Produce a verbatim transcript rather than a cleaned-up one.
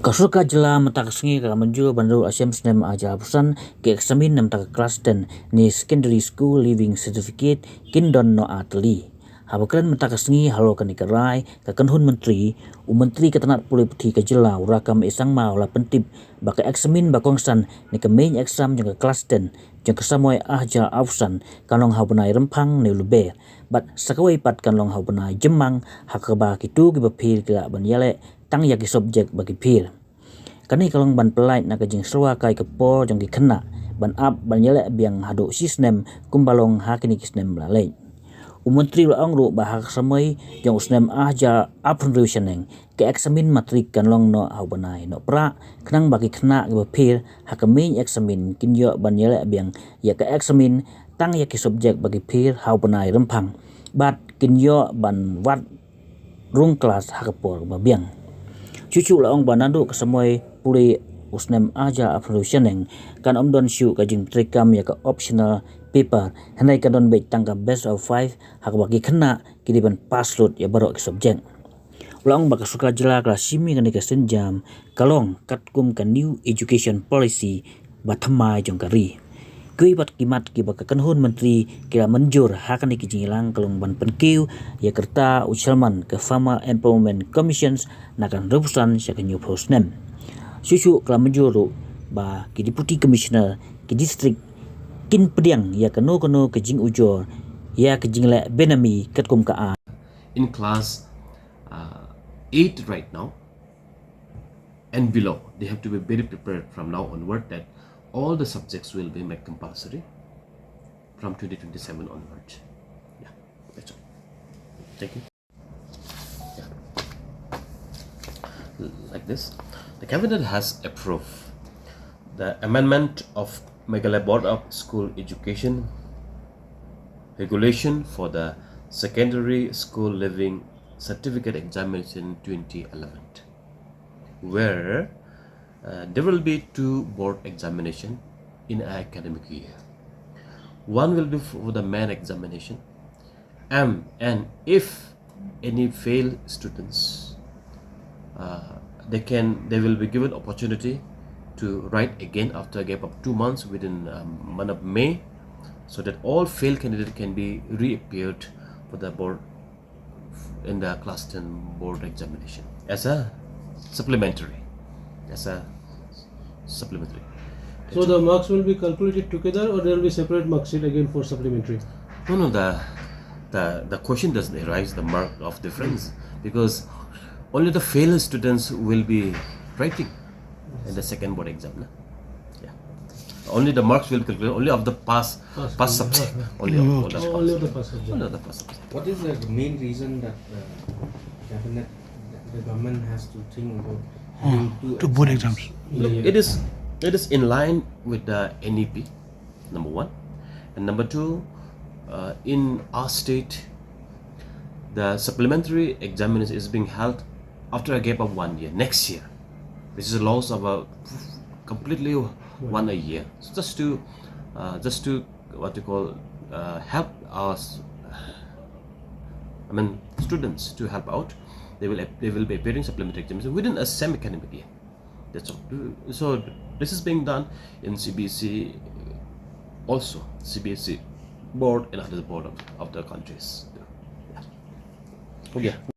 Ka sorkar jylla mynta ka sngi ka la mynjur ban ruh ha snem ar hajar arphew san ki eksamin na bynta ka klas ten ne Secondary School Leaving Certificate kin don noh ar tylli. Haba kren mynta ka sngi halor kane ka rai, ka kynhun myntri, u Myntri ka tnad pule puthi ka jylla u Rakkam A Sangma u la pyntip ba ka eksamin ba kongsan ne ka main exam jong ka klas ten jong ka samoi ar hajar arphew san kan long ha u bnai Rymphang ne u Lber, bad sa kawei pat kan long ha u bnai Jymmang, ha kaba kito kiba pher ki lah ban ïaleh tang ïa ki subject ba ki pher. Kane ka long ban pyllait na ka jingshlur kai ka por jong ki khynnah ban ap ban ïaleh biang haduh shi snem kumba long ha kine ki snem ba la leit. U Myntri u la ong ruh ba ha ka samoi jong u snem ar hajar arphew hynriew shaneng, ka eksamin matrik kan long noh ha u bnai Nohprah, khnang ba ki khynnah kiba pher ha ka main eksamin kin ïoh ban ïaleh biang ïa ka eksamin tang ïa ki subject ba ki pher ha u bnai Rymphang, bad kin ïoh ban wad rung klas ha ka por ba biang. Shuh shuh la ong ba naduh ka samoi pule u snem ar hajar arphew hynriew shaneng, kan ym don shuh ka jingtreikam ïa ka optional paper, hynrei kan don beit tang ka best of five, ha kaba ki khynnah ki dei ban pass lut ïa baroh ki subject. U la ong ba ka sorkar jylla ka la shim ïa kane ka sienjam ka long katkum ka New Education Policy ba thymmai jong ka ri. Kiwei pat ki mat kiba ka kynhun myntri ki la mynjur ha kane ka jingïalang ka long ban pynkiew ïa ka rta u chairman ka Farmer Empowerment Commissions na ka hynriewphew san sha ka hynñiewphew snem. Shuh shuh ka la mynjur ruh ba ki Deputy Commissioner ki district kin pdiang ïa kano kano ka jingujor ïa ka jingleh benami katkum ka a in class uh, eight right now and below, they have to be very prepared from now onward that all the subjects will be made compulsory from twenty twenty-seven onward. Yeah, that's all. Thank you. Yeah. Like this, the cabinet has approved the amendment of Meghalaya Board of School Education regulation for the secondary school leaving certificate examination twenty eleven, where uh, there will be two board examination in an academic year. One will be for the main examination, and, and if any fail students, uh, they can they will be given opportunity to write again after a gap of two months within um, month of May, so that all failed candidate can be reappeared for the board in the class ten board examination as a supplementary, as a supplementary. So the marks will be calculated together, or there will be separate mark sheet again for supplementary? No, no, the the the question doesn't arise the mark of difference, because only the failed students will be writing in the second board exam. Na? Yeah. Only the marks will be calculated only of the pass pass, pass subject. Only of, only of the pass subject. Only of the pass subject. What is the main reason that the cabinet, the government has to think about having two, two board exams? Look, it is it is in line with the N E P, number one, and number two, uh, in our state, the supplementary examination is being held after a gap of one year, next year, which is a loss of a completely one a year. So just to, uh, just to what you call, uh, help us, I mean, students to help out, they will they will be appearing supplementary examination within a same academic year. That's all. So this is being done in C B S E also, C B S E board and other board of, of the countries. Yeah. Okay.